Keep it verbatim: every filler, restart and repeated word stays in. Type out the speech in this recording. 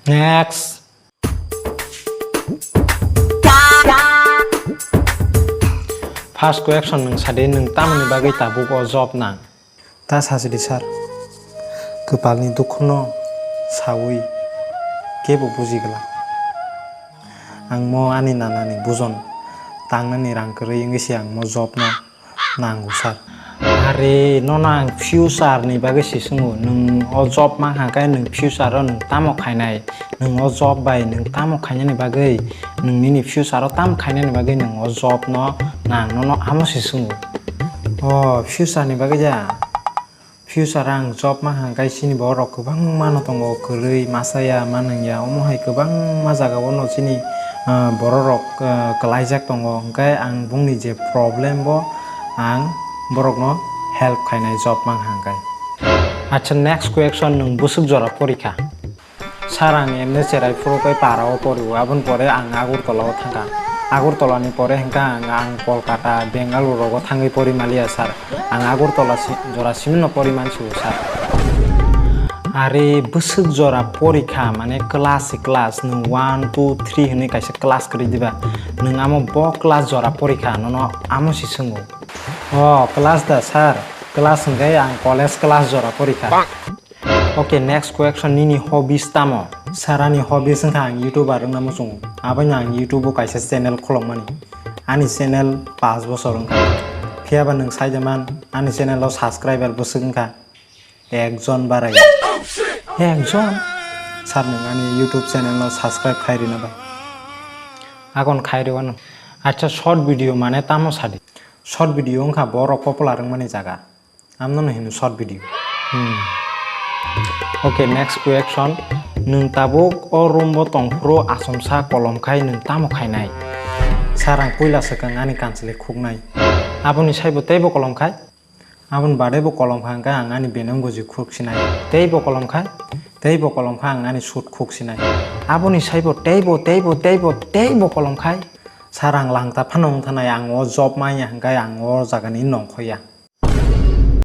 Next. First question, nwng sadi, nwng tamoni bagwi tabuk o job nang? Ta sasidi sir, kwpalni dukhuno sawi kebo buji glak. Ang mo ani nanani bujon tangnani rang kwrwi wngwi se ang mo job no nango sir. Are, nono ang future ni bagwi se swngo, nwng o job mankha khe nwng future o nwng tamo khainai, nwng o job bai nwng tamo khainani bagwi, nwng nini future o tamo khainani bagwi nwng o job no nang, nono amo se swngo. O future ni bagwi ja. Future ang job mankha khe chini borok kwbangma no tongo, kwrwi masa ya, manung ya, omo hai kwbangma jaga o no chini, ah, borok rok, ah, kwlaijak tongo, hwnkhe ang bongni je problem bo ang borok no help khainai job mankha khe. Acha, next question, nwng bwswk jora porikha? Sir, ang emne cherai phuru kai para o pori o, aboni pore ang Agartala o thangkha. Agartala ni pore hwnkha ang, ang Kolkata, Bengaluru rogo thangwi pori maliya, sir. Ang Agartala si-, jora simi no pori mansi o, sir. Are bwswk jora porikha, mane class, class, nwng one, two, three hwnwi kaisa class kwrwi diba? Nwng amo bo class jora porikha, nono amo si swngo. O, class da, sir? Class hwnkhe ang college class jora porikha. Okay, next question, nini hobbies tamo? Sir, ani hobbies wngkha ang YouTuber wngna muchungo. Aboino ang YouTube o kaisa channel kholokmani. Ani channel paanch bosor wngkha. Phiyaba nwng saida man, ani channel o subscriber bwswk wngkha ekjon barai. Ekjon? Sir, nwng ani YouTube channel o subscribe khai rina bai. Agon khai rwano. Acha, short video mane tamo sadi? Short video wngkha borok popular wngmani jaga. Amno no hino short video. Hmm. Okay, next question. Nwng tabuk o room bo tongphuru achomsa kolom khai nwng tamo khainai? Sir, ang puila swkang ani kanchwlwi khuknai. Aboni saibo teibo kolom khai? Aboni bade bo kolom kha hwnkhe ang ani benam goji khuk sinai. Teibo kolom khai? Teibo kolom kha ang ani suit khuk sinai. Aboni saibo teibo, teibo, teibo, teibo kolom khai? Sir, ang langta phano wng thanai, ang o job manya hwnkhe ang o jagani nongkhoya.